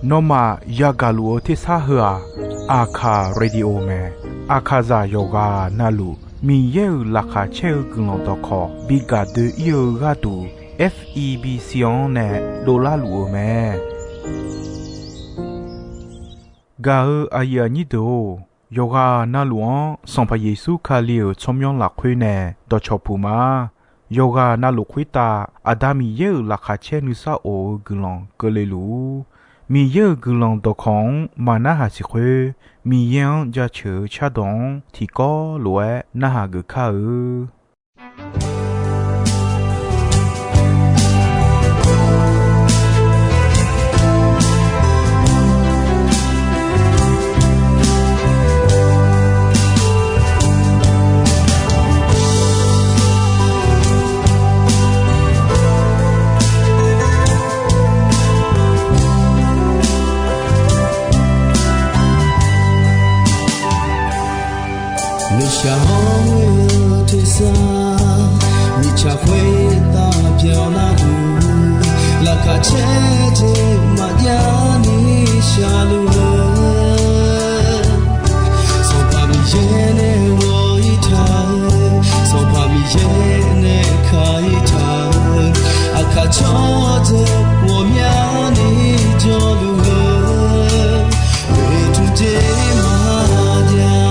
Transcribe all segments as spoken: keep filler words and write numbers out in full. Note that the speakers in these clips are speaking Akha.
Nawmaf yagaq luf-eu tersar heu-aq, Aqkaq Radio mae. Aqkaqzaq yawqghaq navluf Miqyaer-euq laqkhaq caer-eu guiqlanq dawqkawq bi gaq doe-ir-eu gharduq, F E B C-anr nae dovlar luf-eu mae. Gaq-eu aqyuif aqnyir deuq-or, yawqghaq navluf-anr Sanqpaq Yeqsur Kali-euq tsawrmyanr lafkhoer nae dawqcawq puq ma. Yawqghaq navluf khoertav Aqda Miqyaer-euq laqkhaq caer nuisar of-eu guiqlanq keuvle luf-ur. Miqyaer-euq guiqlanq dawqkawq-anr maqnarhaq siq khoer, Miqyaer-anr jaceuq-eu cardawq-anr tiqkawv lof-aer narhaq geuf kar-eu. Nuishaq hawr-eu tersar, mirtsaq khoertav byanlar-eu, laqkhaq caer jeq maqjav ni shaqluf-eu, Sanqpaq Miqyaer nae ghawq-ir taq-eu, Sanqpaq Miqyaer nae ka-ir taq-eu, aqkaq tsawrdeuq ghawqmyani jawrluf-eu, oeqtmq jeq maqjav.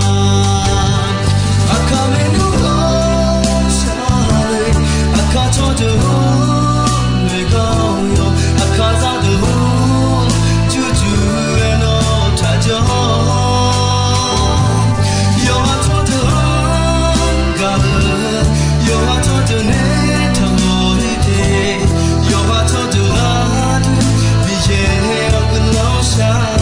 Aqkaq maernmr ghawqshaq-eu, aqkaq tsawrdeuq-or, noeqkawv-awr, aqkaq zaqdeuq-or, jurjur-aer nawr taqjawr. Yawqha tsawrdeuq-anr gaq-eu, yawqha tsawrdeuq nae taqmawf-ir te. Yawqha tsawrdeuq gharduq, Miqyaer-awr guiqlanq shar-awq.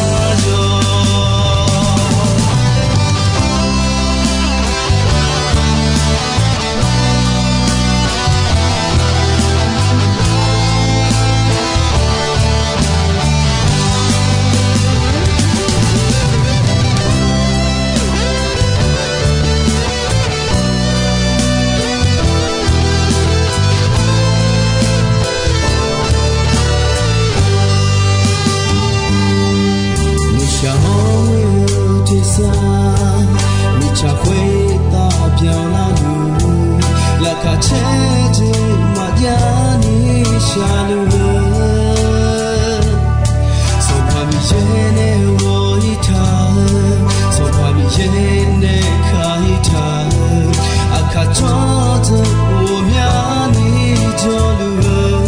Nuishaq hawr-eu tersar, mirtsaq khoertav byanlar-eu, laqkhaq caer jeq maqjav ni shaqluf-eu, Sanqpaq Miqyaer nae ghawq-ir taq-eu, Sanqpaq Miqyaer nae ka-ir taq-eu, aqkaq tsawrdeuq ghawqmyani jawrluf-eu,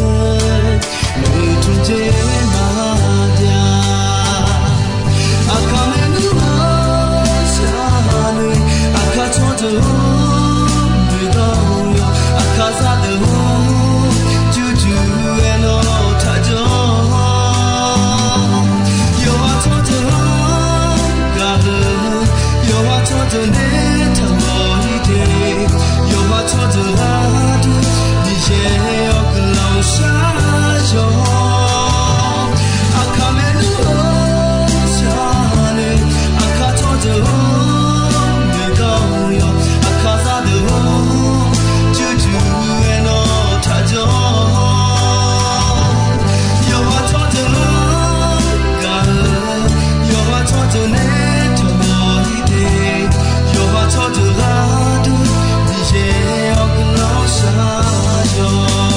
oeqtmq jeq maqjav. Aqkaq maernmr ghawqshaq-eu, aqkaq tsawrdeuq-or, noeqkawv-awr, aqkaq zaqdeuq-or, jurjur-aer nawr taqjawr. Yawqha tsawrdeuq-anr gaq-eu, yawqha tsawrdeuq nae taqmawf-ir te. Yawqha tsawrdeuq gharduq, Miqyaer-awr guiqlanq shar-awq. Aqkaq maernmr ghawqshaq-eu, aqkaq tsawrdeuq-or, noeqkawv-awr, aqkaq zaqdeuq-or, jurjur-aer nawr taqjawr. Yawqha tsawrdeuq-anr gaq-eu, yawqha tsawrdeuq nae taqmawf-ir te. Yawqha tsawrdeuq gharduq, Miqyaer-awr guiqlanq shar-awq.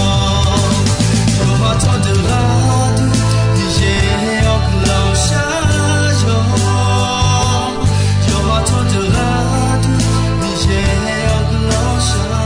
Yawqha tsawrdeuq gharduq, Miqyaer-awr guiqlanq shar-awq. Yawqha tsawrdeuq gharduq, Miqyaer-awr guiqlanq shar-awq.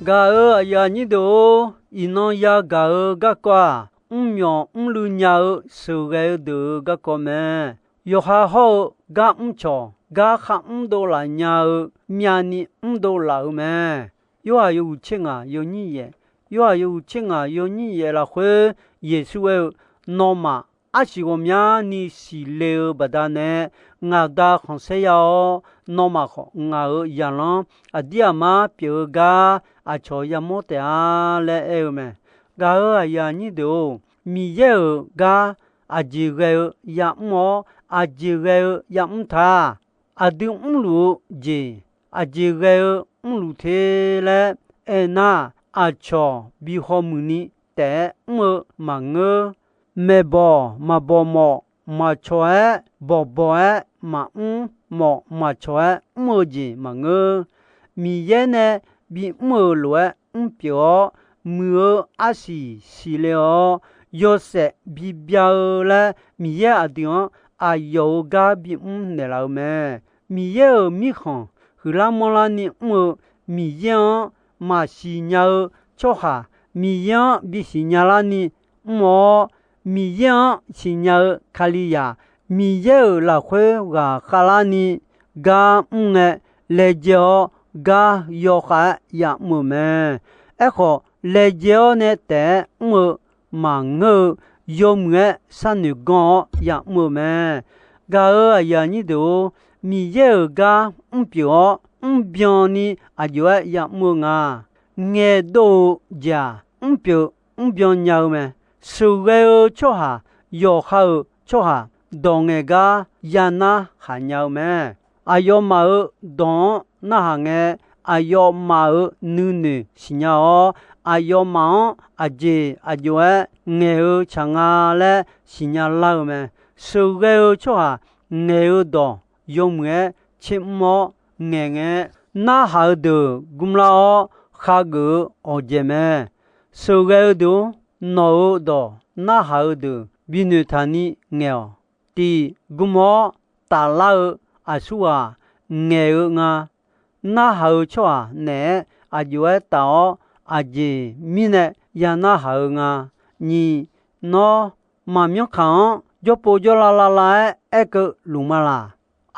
Gaq-eu aqyuif aqnyir deuq-or, iqnan yagaq-eu garkawv-aq, mrmyawq mrluiv nya-eu sheuqghae-eu deuq-euq garkawv mae. Yawqha hawr-eu gar mrcawq, gar kharmr dovlaf nya-eu, myavni mrdov laf-euq mae. Yorhaq yawhuiq tser ngaq yawnyir yaef, Yorhaq yawhuiq tser ngaq yawnyir yaef lafkhoer Yeqsur aer-eu, Nawmaf arsiq ghawqmyani siqle-eu baqdanae, ngaq da khanqsaer ya-awr, nawmaf khawf ngaq-euq zaqlanr aqdir aqmar pyeuf-eu gar aqcawq yamawr taef-a laer aer-eu mae. Gaq-euq aqyuif aqnyir deuq-or, Miqyaer-euq gar aqjeq ghae-eu yamr-awr, aqjeq ghae-eu yamr ta. Aqdui mrluf-eu jeq aqjeq ghae-eu mrluf te laer aernar, aqcawq bi hawmuiq ni taef-aer mr-eu maqngeur. Maeqbawq maqbawq mawf maqcawq-aer, bawqbawq-aer maqmr mawf maqcawq-aer mr-eu jeq maqngeur. Miqyaer nae bimr-euq lof-aer mrpyeuf-awr, muiq-eu arsiq siqle-awr, yawshaef bibya-eu laer Miqyaer aqdui-anr aqyawf-euq gar bimr naeqlaf-eu mae. Miqyaer-euq mirkhanq huiqlar manrlarni mr-eu, Miqyaer-anr maqsiq nya-eu tsawrhaq Miqyaer-anr bisiq nya larni mr-awr, Miqyaer-anr siqnya-eu Kalizaq, Miqyaer-euq lafkhoer ghaqkhav larni gar mr ngae, laejae-awr gar yawkhav-aer yamr-euq mae. Aerkhawf, laejae-awr nae taef-aer mr-eu maqngeur-eu, yawmuiq-aer sharnoeq ganr-awr yamr-eu mae. Gaq-euq aqyuif aqnyir deuq-or, Miqyaer-euq gar mrpyeuf-awr mrbyan ni aqjox-aer yamr-eu nga. Ngaeqdov-eu jeq-aq, mrpyeuf mrbyan nya-eu mae. Sheuqghae-eu tsawrhaq, yawqha-euq tsawrhaq, dawq ngaeq gar ya narhaq nya-eu mae. Aqyawfmaf-euq dawq-anr narhaq ngae, aqyawfmaf-euq nuinoeq siqnya-awr, aqyawfmaf-anr aqjeq aqjox-aer ngaeq-eu tsaq nga laer siqnya lar-eu mae. Sheuqghae-eu tsawrhaq ngaeq-eu dawq yawmuiq-aer tsermr-awr ngaeq ngae, narhaq-eu deuq gmlar-awr khageuf-eu awqjaeq mae. Sheuqghae-eu deuq-or, nawq-euq dawq narhaq-eu deuq binoeq taq ni ngaeq-awq. Tiq, gm-awr taflar-eu aqsurghaq ngaeq-eu nga. Narhaq-eu tsawrhaq naeq-aer aqjox-aer taf-awr, aqjeq mirnae ya narhaq-eu nga. Nyiq, nawr maqmyanr kaq-anr jawrpov jawrlav lavlav-aer aerkeuv luf ma laq?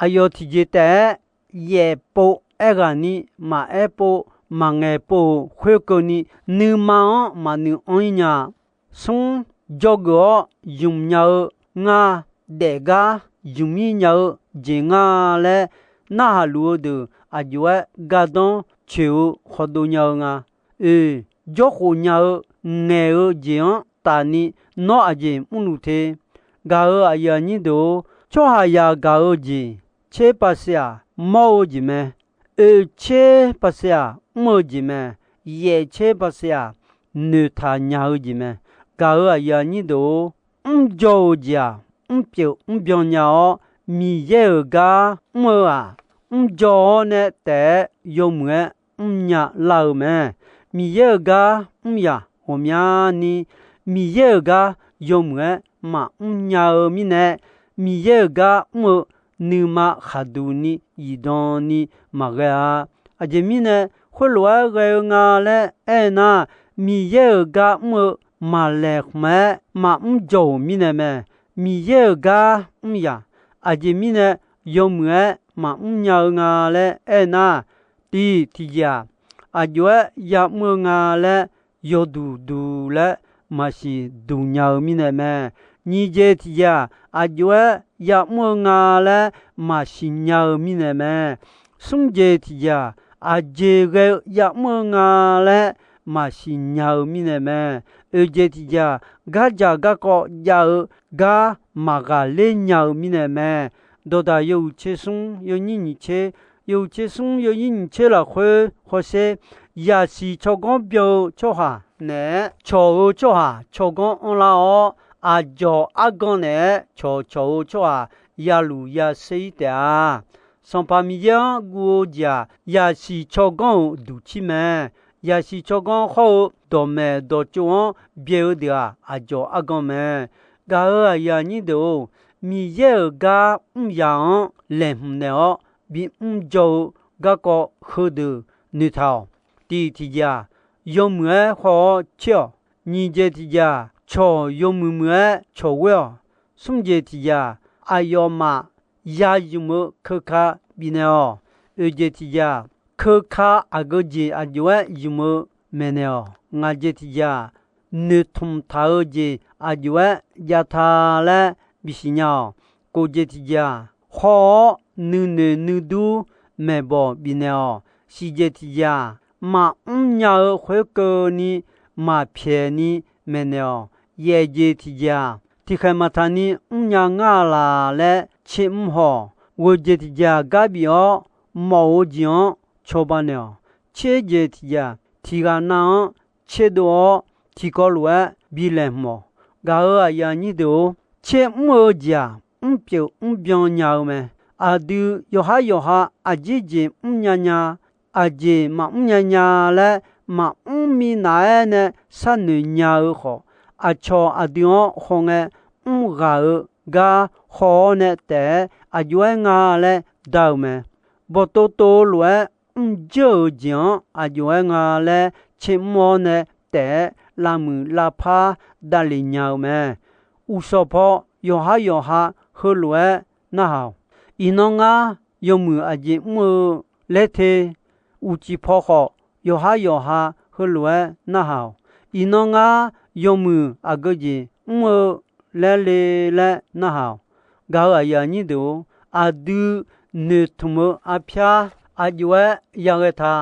Aqyawf tiqjeq taef-aer yaef pov aer ghaq ni, maqaer pov maqngaeq pov-euq khoerkeuvni, nuima-anr maqnoeq anr-ir nya. Smr, dzawgeuf-awr zmq nya-eu ngar, daef gar zmq-ir nya-eu jeq nga laer narhaq luf-eu deuq aqjox-aer gardanr coeq-eu khawdov nya-eu nga. Oeq, jawrkhof nya-eu ngaeq-eu jeq-anr tafni nawr aqjeq mrluf te? Gaq-euq aqyuif aqnyir deuq-or, tsawrhaqzaq gaq-eu jeq tser pavsiq-aq, mawr-eu jeq mae. Oeq tser pavsiq-aq, mr-eu jeq mae. Yaef tser pavsiq-aq, noeqtaq nya-eu jeq mae. Gaq-euq aqyuif aqnyir deuq-or, mrdzaw-euq jeq-aq, mrpyeuf mrbyan nya-awr, Miqyaer-euq gar mr-eu-aq, mrdzaw-awr nae taef-aer yawmuiq-aer mrnya lar-eu mae. Miqyaer-euq gar mr yaq ghawqmyani, Miqyaer-euq gar yawmuiq-aer maqmr nya-eu mirnae, Miqyaer-euq gar mr-eu nuima khaqduq ni zifdan ni maqghae-a. Aqjeq mirnae khoerlof-aer ghae-eu nga laer aernar, Miqyaer-euq gar mr-eu maqlaeqhmq-aer maqmr dzaw-euq mirnae mae. Miqyaer-euq gar mr yaq, aqjeq mirnae yawmuiq-aer maqmr nya-eu nga laer aernar, tiq tiqjeq-aq, aqjox-aer ya'mr-eu nga laer yawduq duq laer maqsiq duq nya-eu mirnae mae. Nyiq jeq tiqjeq-aq, aqjox-aer ya'mr-eu nga laer maqsiq nya-eu mirnae mae. Smr jeq tiqjeq-aq, aqjeq ghae-eu ya'mr-eu nga laer maqsiq nya-eu mirnae mae. Oeq jeq tiqjeq-aq, gardzaq garkawv jav-eu gar maqghaqler nya-eu mirnae mae. Dawqdaq yawhuiq tser smr yawnyir nyiq tser, yawhuiq tser smr yawnyir nyiq tser lafkhoer hawsher, yaqsiq tsawrganr byan-eu tsawrhaq naeq-aer cawq-eu tsawrhaq tsawrganr anrlar-awr, aqdzawq argan naeq-aer cawqcawq-eu tsawrhaq yaluf yaser-ir taef-a. Sanqpaq Miqyaer-anr guv-eu jeq-aq, yaqsiq tsawrganr-euq duqcir mae. Yaqsiq tsawrganr hawr-eu dawqmaeq dawqtsov-anr byae-eu deuq-aq, aqdzawq argan mae. Gaq-euq aqyuif aqnyir deuq-or, Miqyaer-euq gar mr yaq-anr laeqhmq naeq-awr bimr dzaw-eu garkawv heudeuq noeqtaq-awq. Tiq tiqjeq-aq, yawmuiq-aer haw-awr tser-awq. Nyiq jeq tiqjeq-aq, cawq yawmuiq muiq-aer cawq ghoer-awq. Smr jeq tiqjeq-aq, aqyawfmaf ya zmq-eu keuka bifnaeq-awq. Oeq jeq tiqjeq-aq, keuka aqgeu jeq aqjox-aer zmq-eu maeqnaeq-awq. Ngaq jeq tiqjeq-aq, noeqtmq taq-eu jeq aqjox-aer jav ta laer bisiq nya-awq. Kof jeq tiqjeq-aq, haw-awr nuinoeq nuidur maeqbawq bifnaeq-awq. Siq jeq tiqjeq-aq, maqmr nya-eu khoerkeuvni maqpyaeq ni maeqnaeq-awq. Yaef jeq tiqjeq-aq, tiqkhaeq maqtaq ni mrnya ngar-a laq laer tsermr haw-awq. Ghoeq jeq tiqjeq-aq, gar bif-awr mawf-eu jeq-anr cawba naeq-awq. Tser jeq tiqjeq-aq, tiq ghaq nav-anr tserdov-awr tiqkawv lof-aer bi laeqhmq-awq. Gaq-euq aqyuif aqnyir deuq-or, tsermr-eu jeq-aq, mrpyeuf mrbyan nya-eu mae. Aqdui yawqhar yawqha aqjeq jeq mrnya nya, aqjeq maqmr nya nya laer maqmr minav-aer nae sharnoeq nya-eu khawf, aqcawq aqdui-anr hawngae mrghaq-eu gar haw-awr nae taef-aer aqjox-aer nga laer dar-eu mae. Bawqtov tov-eu lof-aer mrjeur-euq jeq-anr aqjox-aer nga laer tsermr-awr nae taef-aer lavmuiq lavpar davlef nya-eu mae. Uqshawq paw yawqhar yawqha heulof-aer narhaq-awq. Iqnan ngar yawmuiq aqjeq mr-eu laer te. Uqcif paw khawf yawqhar yawqha heulof-aer narhaq-awq. Iqnan ngar yawmuiq aqgeu jeq mr-eu laer le laer narhaq-awq. Gaq-euq aqyuif aqnyir deuq-or, aqdui noeqtmq-eu arpyar aqjox-aer yaghae ta,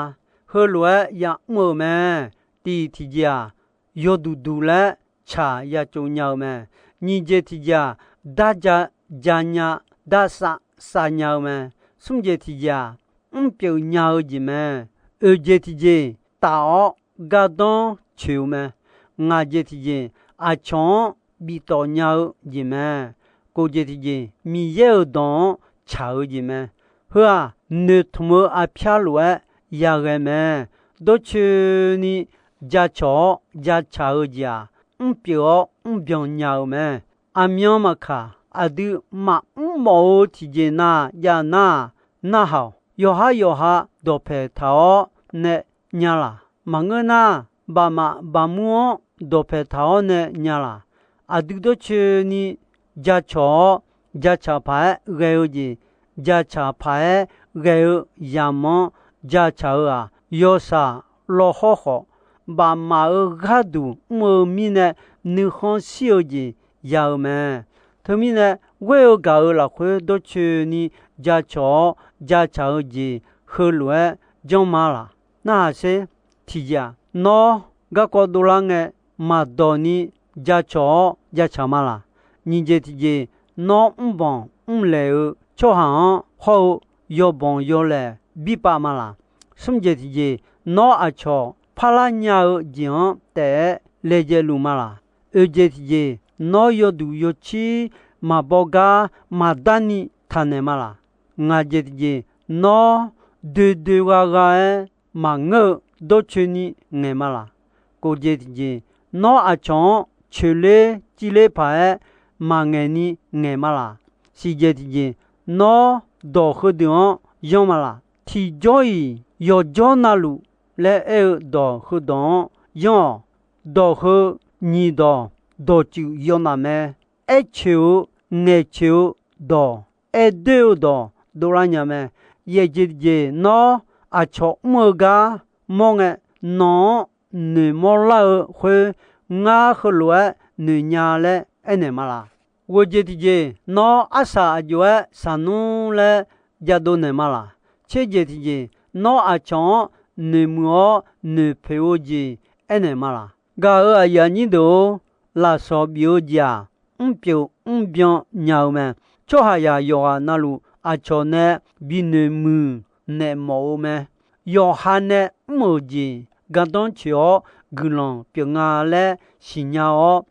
heulof-aer yamr-euq mae. Tiq tiqjeq-aq, yawduq duq laer tsaq ya tsov nya-eu mae. Nyiq jeq tiqjeq-aq, darja ja nya, darsav sav nya-eu mae. Smr jeq tiqjeq-aq, mrpyeuf nya-eu jeq mae. Oeq jeq tiqjeq, taf-awr gardanr coeq-eu mae. Ngaq jeq tiqjeq, aqcawq-anr biftawf nya-eu jeq mae. Kof jeq tiqjeq, Miqyaer-euq dawq-anr tsaq-eu jeq mae. Heu-aq, noeqtmq-eu arpyar lof-aer yaghae mae. Dawrcoeni jacawq-awr jacaq-eu jeq-aq, mrpyeuf-awr mrbyan nya-eu mae. Aqmyan maqkaq, aqdui maqmr mawf-eu tiqjeq na jav nar-aq, narhaq-awq. Yawqhar yawqha dawqpaeq taq-awr nae nya laq. Maqngeur nar, bafmaf bafmur-anr dawqpaeq taq-awr nae nya laq. Aqdui dawrcoeni jacawq-awr jacaq paq-aer ghae-eu jeq, jacaq paq-aer ghae-eu yamq-anr jacaq-eu-aq, yawshaq lawhawr khawf, bafmaf-euq gharduq mr-eu mirnae nuikhanr shir-eu jeq ya-eu mae. Teumirnae, ghoer-eu gaq-euq lafkhoer dawrcoeni jacawq-awr jacaq-eu jeq heulof-aer janr ma laq. Narhaq sher. Tiqjeq-aq, nawr garkawv dovlar ngae maqdawq ni jacawq-awr jacaq ma laq. Nyiq jeq tiqjeq, nawr mrbanq mrlaeq-eu tsawrhaq-anr hawr-eu yawbanq yawlaeq birpav ma laq. Smr jeq tiqjeq, nawr aqcawq parlar nya-eu jeq-anr taef-aer laejae luf ma laq. Oeq jeq tiqjeq, nawr yawduq yawcir maqbaw gar maqdar ni taqnaeq ma laq. Ngaq jeq tiqjeq, nawr doedoe ghagha-aer maqngeur-eu dawrcoeni ngaeq ma laq. Kof jeq tiqjeq, nawr aqcawq-anr coeqler civler paq-aer maqngaeq ni ngaeq ma laq. Siq jeq tiqjeq, nawr dawq heudeuq-anr yanr ma laq. Tiqjawr-iq yawqjawr na luf laer aer-eu dawq heudawq-anr yanr-awq. Dawq heu nyiq dawq dawqtsuif yawnaf mae. Aercoeq-eu, ngaeqcoeq-eu dawq, aerdoer-eu dawq dovlar nya mae. Yaeq jeq tiqjeq, nawr aqcawq mr-eu gar mawr ngae, nawq-anr noeqmawr lar-eu khoer, ngar heulof-aer noeq nya laer aernaeq ma laq. Ghoeq jeq tiqjeq, nawr arsaq aqjox-aer saqnmr laer jadov naeq ma laq. Tser jeq tiqjeq, nawr aqcawq-anr noeqmuiq-awr noeqpoeq-eu jeq aernaeq ma laq. Gaq-euq aqyuif aqnyir deuq-or, lafsawq bif-eu jeq-aq, mrpyeuf mrbyan nya-eu mae. Tsawrhaqzaq yawqghaq na luf aqcawq nae binoeq muiq naeq mawf-eu mae. Yawqha nae mr-euq jeq gardanr coeq-awr guiqlanq pyeuf nga laer siqnya-awr,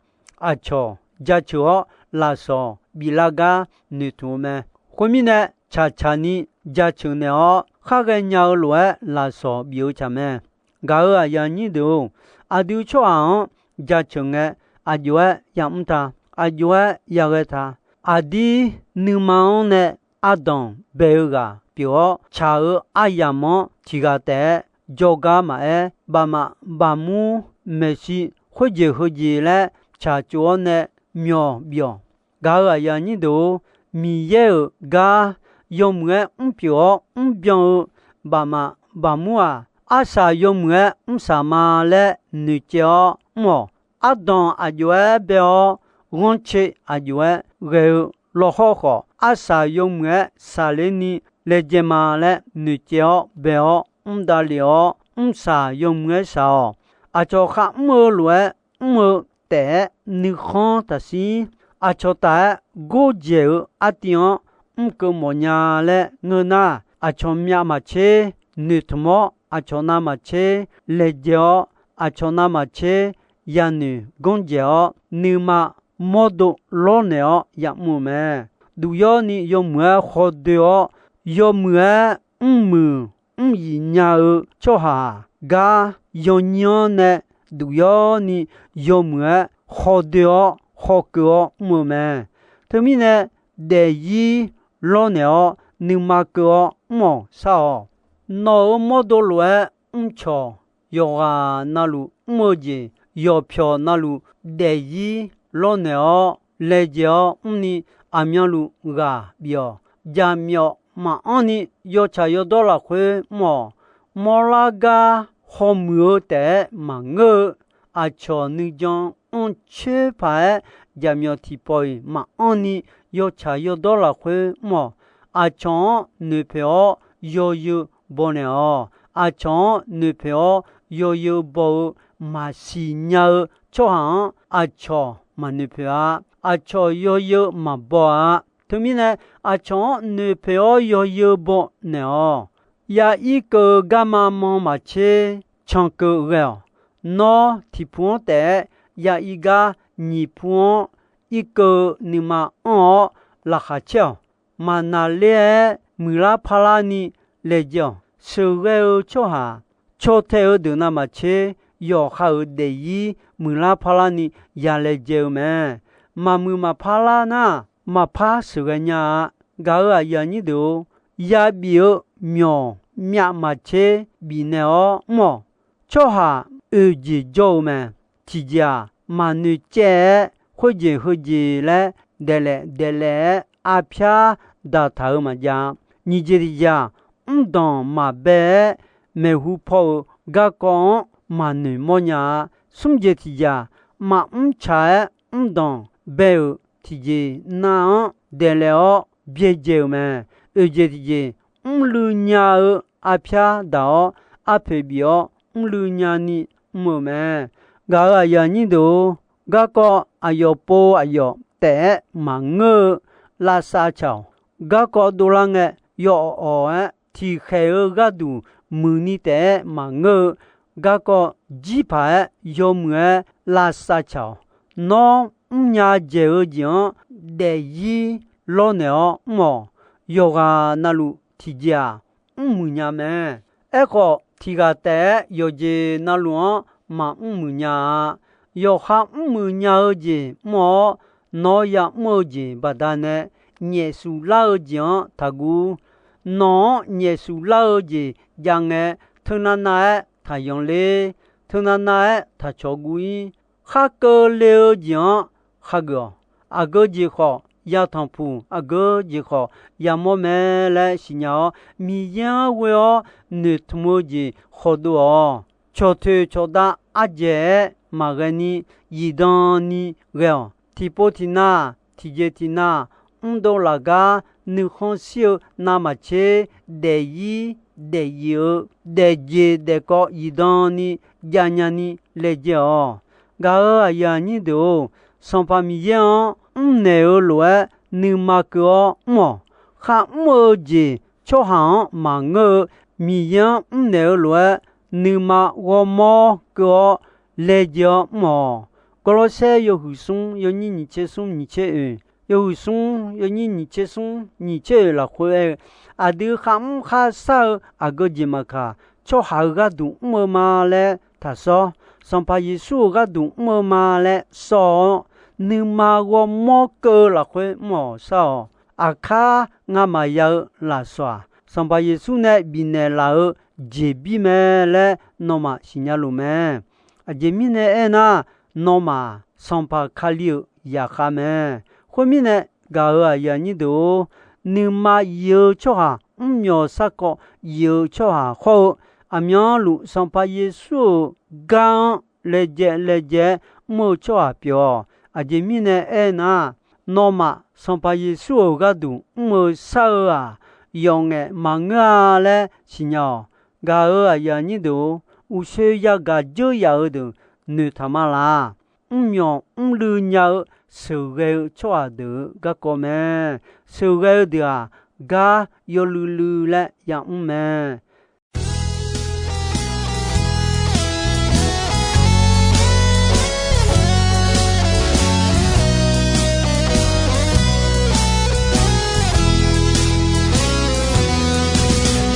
aqcawq jaceuq-awr lafsawq biflar gar noeqtmq-eu mae. Khoermirnae, tsaqtsaq ni jaceuq naeq-awr khar ghaenya-eu lof-aer lafsawq bif-eu tsaq mae. Gaq-euq aqyuif aqnyir deuq-or, aqdui tsawrhaq-anr jaceuq ngae, aqjox-aer yamr ta, aqjox-aer yaghae ta. Aqdir nuima-anr nae ardanq bae-eu ghaq pyeuf-awr, tsaq-eu aryamq-anr tiq ghaq taef-aer jawrgar maqaer, bafmaf bafmur maeqshi khoerjeq heujeq laer tsaqtsov-awr nae myawq bif-awq. Gaq-euq aqyuif aqnyir deuq-or, Miqyaer-euq gar yawmuiq-aer mrpyeuf-awr mrbyan-eu bafmaf bafmur-aq, arsaq yawmuiq-aer mrsaq ma laer noeqcaev-awr mr-awq. Ardanq aqjox-aer bae-awr, ghanrcae aqjox-aer ghae-eu lawkhawr khawf, arsaq yawmuiq-aer saqler ni laejae ma laer noeqcaev-awr bae-awr mr davlef-awr, mrsaq yawmuiq-aer saq-awq. Aqcawq kharmr-eu lof-aer mr-eu taef-aer nuikhanr taqshir. Aqcawq taf-aer gordzaeq-eu artiv-anr mrkeuv mawfnya laer ngeur nar, aqcawq myav maqtser noeqtmq-awr, aqcawq navmaqtser laejae-awr, aqcawq navmaqtser yanoeq ganr dzaeq-awr, nuima mawrdo lawrnaeq-awr yamr-eu mae. Duqyawr ni yawmuiq-aer khawdoe-awr, yawmuiq-aer mrmuiq mr-iq nya-eu tsawrhaq gar yawnyir-anr nae duqyawr ni yawmuiq-aer khawdoe-awr khawkeuv-awr mr-eu mae. Teumirnae, daefzir lawrnaeq-awr nuima keuv-awr mr-awq shar-awq. Nawq-euq mawrdo lof-aer mrcawq, yawqghaq navluf mr-eu jeq, yawqpyawq navluf daefzir lawrnaeq-awr laejae-awr mrni, aqmyanluf ghaq bif-awq. Jaqmyawf maqanr ni yawtsaq yawdawr lafkhoer mr-awq. Mawrlar gar hawmuiq-eu taef-aer maqngeur-eu, aqcawq nuijan anrcoer paq-aer jaqmyawf tiqpawf-iq maqanr ni yawtsaq yawdawr lafkhoer mr-awq. Aqcawq-anr noeqpoeq-awr yawzeu baw naeq-awq. Aqcawq-anr noeqpoeq-awr yawzeu baw-eu maqsiq nya-eu tsawrhaq-anr aqcawq maqnoeq poeq-a. Aqcawq yawzeu maqbaw-a. Teumirnae, aqcawq-anr noeqpoeq-awr yawzeu baw naeq-awq. Ya ir keuv-eu garma manmaqtser cankeuv ghae-awq. Nawr tiqpu-anr taef-aer ya ir gar nyiqpu-anr ir keuv-eu nuima anr-awr laqkhaq caer-awq. Maqnaqler-aer muiqlar parlar ni laejae-awq. Sheuqghae-eu tsawrhaq caw tae-eu deuq navmaqtser, yawqha-euq daefzir muiqlar parlar ni ya laejae-eu mae. Maqmuiq maqpar lar nar, maqpar sheuqghae nya-a. Gaq-euq aqyuif aqnyir deuq-or, yabif-eu myawq myav maqtser bifnaeq-awr mr-awq. Tsawrhaq oeq jeq jawr-eu mae. Tiqjeq-aq, maqnoeq caev-aer khoerjeq heujeq laer daeqlaef daeqlaef-aer arpyar daqtaq-eu maqjav-a. Nyiq jeq tiqjeq-aq, mrdanq maqbae-aer maeqhu paw-eu garkawv-anr maqnoeq mawrnya-a. Smr jeq tiqjeq-aq, maqmr tsaq-aer mrdanq bae-euq tiqjeq nav-anr daeqlaef-awr byaerdzae-euq mae. Oeq jeq tiqjeq, mrluiv nya-eu arpyar daq-awr arpoeq bif-awr mrluiv nyani mr-euq mae. Gaq-euq aqyuif aqnyir deuq-or, garkawv aqyawf pov aqyawf taef-aer maqngeur-eu lavsav caq-awq. Garkawv dovlar ngae, yawawq-aer tiqkhaeq-eu gharduq muiqni taef-aer maqngeur-eu garkawv jir paq-aer yawmuiq-aer lavsav caq-awq. Nawr mrnya dzaeq-eu jeq-anr daefzir lawrnaeq-awr mr-awq. Yawqghaq navluf tiqjeq-aq, mrmuiq nya mae. Aerkhawf, tiqghaq taef-aer yawqjeq navluf-anr maqmr muiq nya-a. Yawqha mrmuiq nya-eu jeq mr-awr, nawr ya'mr-eu jeq baqdanae nyaefsuf lar-eu jeq-anr taqguv. Nawq-anr nyaefsuf lar-eu jeq jav ngae, teunav nav-aer taqyanq ler. Teunav nav-aer taqcawq guv-ir. Khar keuvle-eu jeq-anr khageuf-awq. Aqgeu jeq khawf yatanqpuq, aqgeu jeq khawf yamawr mae laer siqnya-awr, Miqyaer-anr ghoe-awr noeqtmq-eu jeq khawf dov-awq. Cawqtoeq cawqdav ardzaeq-aer maqghae ni, zifdan ni ghae-awq. Tiqpov tiqnav, tiqjeq tiqnav, mrdov laf gar nuikhanr shir-eu navmaqtser, daefzir daefzif-eu daefjeq daefkawv zifdan ni javnya ni laejae-awq. Gaq-euq aqyuif aqnyir deuq-or, Sanqpaq Miqyaer-anr mrnaeq-eu lof-aer nuima keuv-awr mr-awq. Kharmr-eu jeq tsawrhaq-anr maqngeur-eu, Miqyaer-anr mrnaeq-eu lof-aer nuima ghawrmawr keuv-awr laejae-awr mr-awq. Gawrlawrsaer yawhuiq smr yawnyir nyiq tser smr nyiq tser oeq, yawhuiq smr yawnyir nyiq tser smr nyiq tser oeq lafkhoer aer-eu, aqdui kharmr kharshar-eu aqgeu jeq maqkaq, tsawrhaq-euq gharduq mr-eu ma laer taqsawr. Sanqpaq Yeqsur-euq gharduq mr-eu ma laer sawr-awr, nuima ghawrmawr keuv-eu lafkhoer mr-awq shar-awq. Aqkar ngamaf ya-eu lafsawq-aq, Sanqpaq Yeqsur nae bifnaeq laf-eu jeqbir mae laer nawmaf siqnya luf mae. Aqjeq mirnae aernar, nawmaf Sanqpaq Kali-euq zaqkhav mae. Khoermirnae, gaq-euq aqyuif aqnyir deuq-or, nuima yif-eu tsawrhaq mrmyawq sarkawv yif-eu tsawrhaq hawr-eu, aqmyanluf Sanqpaq Yeqsur-euq gar-anr laejae laejae-aer mr-eu tsawrhaq pyeuf-awq. Aqjeq mirnae aernar, nawmaf Sanqpaq Yeqsur-euq gharduq mr-eu shar-eu-aq, yawf ngaef maqngeur-a laer siqnya-awq. Gaq-euq aqyuif aqnyir deuq-or, uqshoe yagaq dzeur yaf-eu deuq noeqtaq ma laq. Mrmyawq mrluiv nya-eu sheuqghae-eu tsawrhaq deuq-euq garkawv mae. Sheuqghae-eu deuq-aq, gar yawluiv luiv laer yamr mae.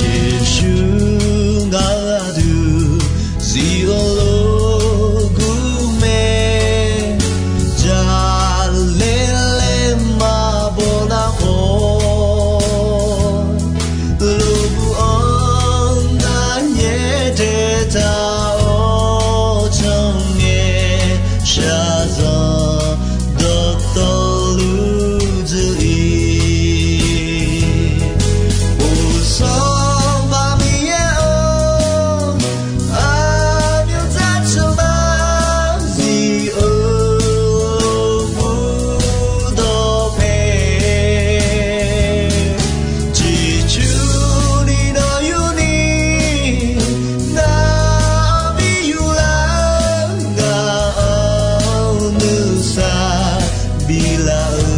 Yeqsur ngaq-euq aqdui zif-eu lof gur mae. Jaqlaer laer maqbaw nar khawf, lof gur-anr ngar nyaer daetaq-awr, tsanqngaeq shaqzanq dawqtawvluf dzuif-ir. Uqsanq Baqmiqyaer-or, aqmyanluf tsawrmyanr zif-eu lof gur dawqpae, ciqcurni nawq yurni, ngaq-anr bi yuflar, ngaq-anr nuisar biflaf-eu.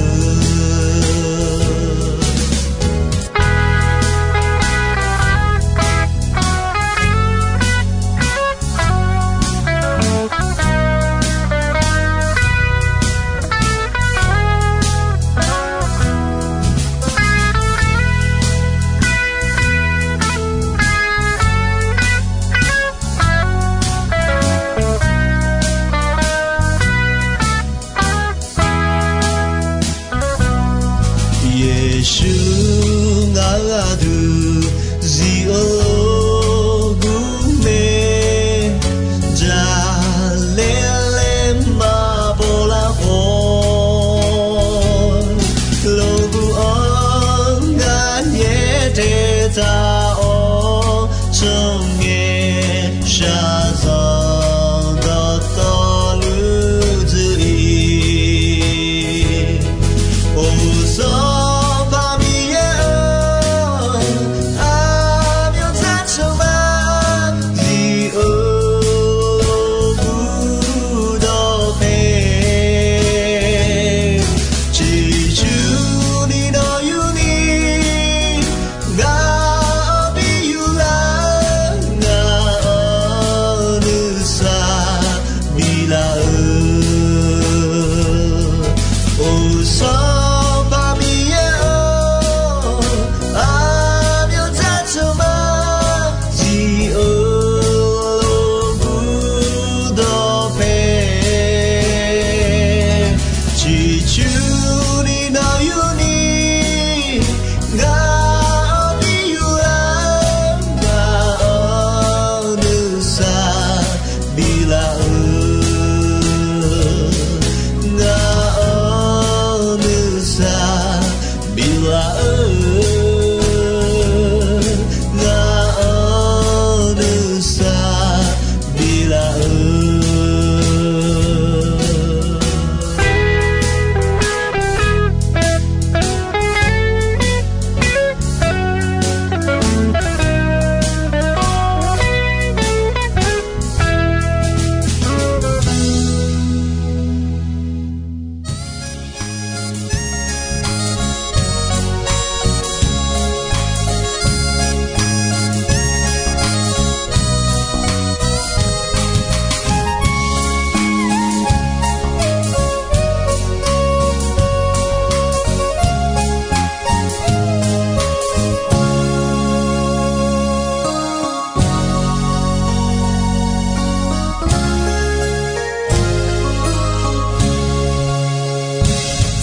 Yeqsur ngaq-euq aqdui zif-eu lof gur mae. Jaqlaer laer maqbaw lar khawf, lof gur-anr ngar nyaer daetaq-awr, tsanqngaeq shaqzanq dawqtawvluf dzuif-ir. Uqsanq Baqmiqyaer-or, aqmyanluf tsawrmyanr zif-eu lof gur dawqpae, ciqcurni nawq yurni, ngaq-anr bi yuflar, ngaq-anr nuisar biflaf-eu. Uqsanq Baqmiqyaer-or, aqmyanluf tsawrmyanr zif-eu lof gur dawqpae, ciqcurni nawq yurni, ngaq-anr bi yuflar, ngaq-anr nuisar biflaf-eu. Ngaq-anr nuisar biflaf-eu. Ngaq-anr nuisar biflaf-eu.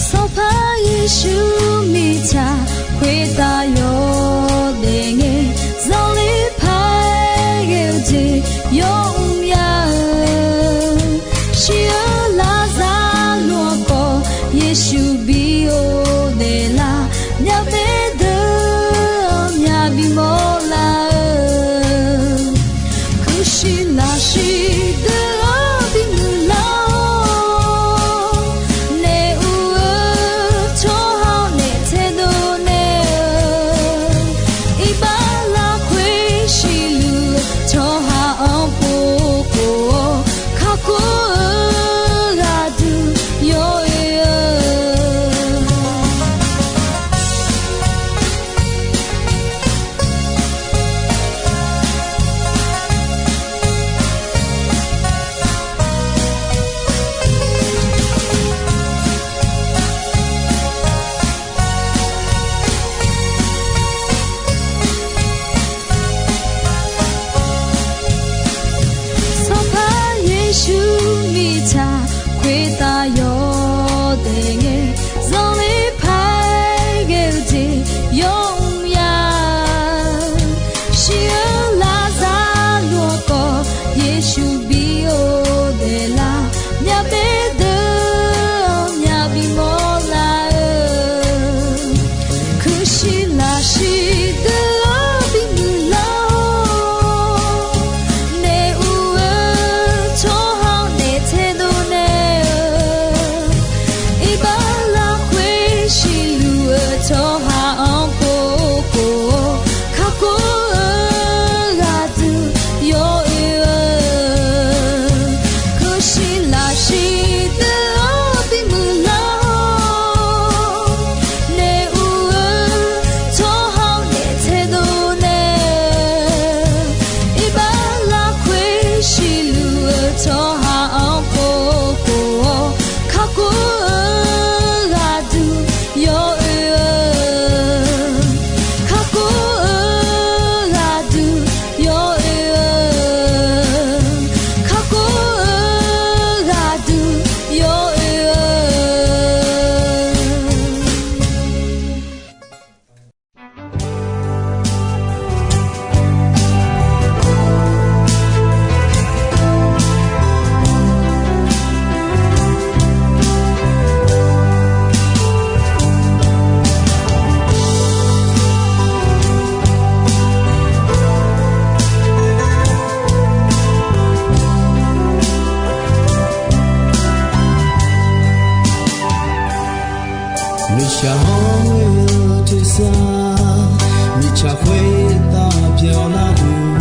Sanqpaq Yeqsur mirtsaq khoertav yawdaef ngae, zanqler paq-aer ghae-eu jeq yawmr ya-eu, shir-eu Laqzaqloq-anr khawf Yeqsur bi ghofdaef lar, myavbaef deuq-anr myaq bimawr lar-eu, kuirshuir lafshuir deuq-anr bimuiq lar-awr, Mirtsaq khoertav byanlar-eu,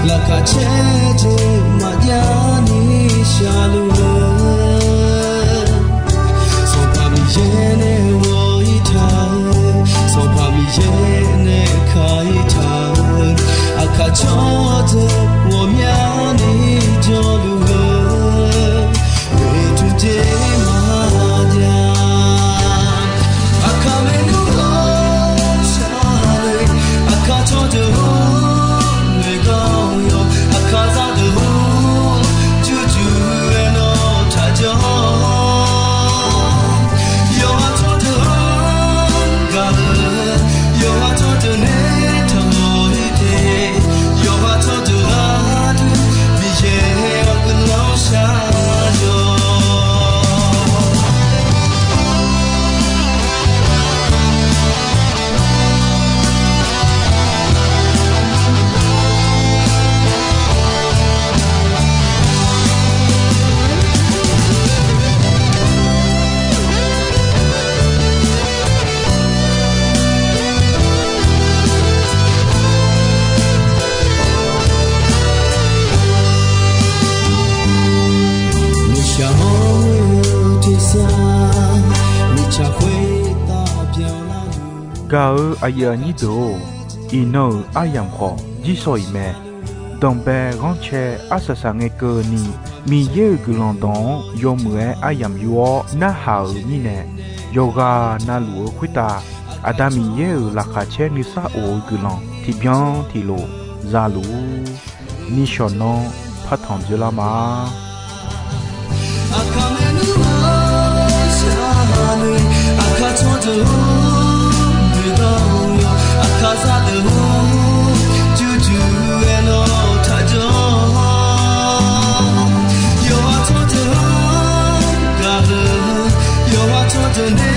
laqkhaq caer jeq maqjav ni shaqluf-eu, Sanqpaq Miqyaer nae ghawq-ir taq-eu, Sanqpaq Miqyaer nae ka-ir taq-eu, aqkaq tsawrdeuq ghawqmyani jawrluf-eu, oeqtmq jeq maqjav. Aqkaq maernmr-anr shar-eu, aqkaq tsawrdeuq-anr noeqgar-awr yawq, aqkaq zaqdeuq-anr jurjur-aer nawr taqjanr. Yawqha tsawrdeuq-anr gaq-eu, yawqha tsawrdeuq nae taqmawf-ir te. Yawqha tsawrdeuq gharduq Miqyaer-anr guiqlanq shar-awq. Mirtsaq-anr ghoe-eu tersar, mirtsaq khoertav byanlar-eu. Gaq-eu aqyuif aqnyir deuq-or, iqnan-euq aryamq khawf jirsawq iq mae. Danqbae ghanrcae arsaq saq ngae keuvni, Miqyaer-euq guiqlanq dawq-anr yawmuiq-aer aryamq yur-awr narhaq-euq mirnae, yawqghaq navluf-eu khoertav Aqda Miqyaer-euq laqkhaq caer nuisar of-eu guiqlanq tiqbyan tiqlof za luf-ur. Nishawq nanr partanq dzeurlar ma. Aqkaq maernmr-anr shar-eu, aqkaq tsawrdeuq-anr noeqgar-awr yawq, aqkaq zaqdeuq-anr jurjur-aer nawr taqjanr. Yawqha tsawrdeuq-anr gaq-eu, yawqha tsawrdeuq nae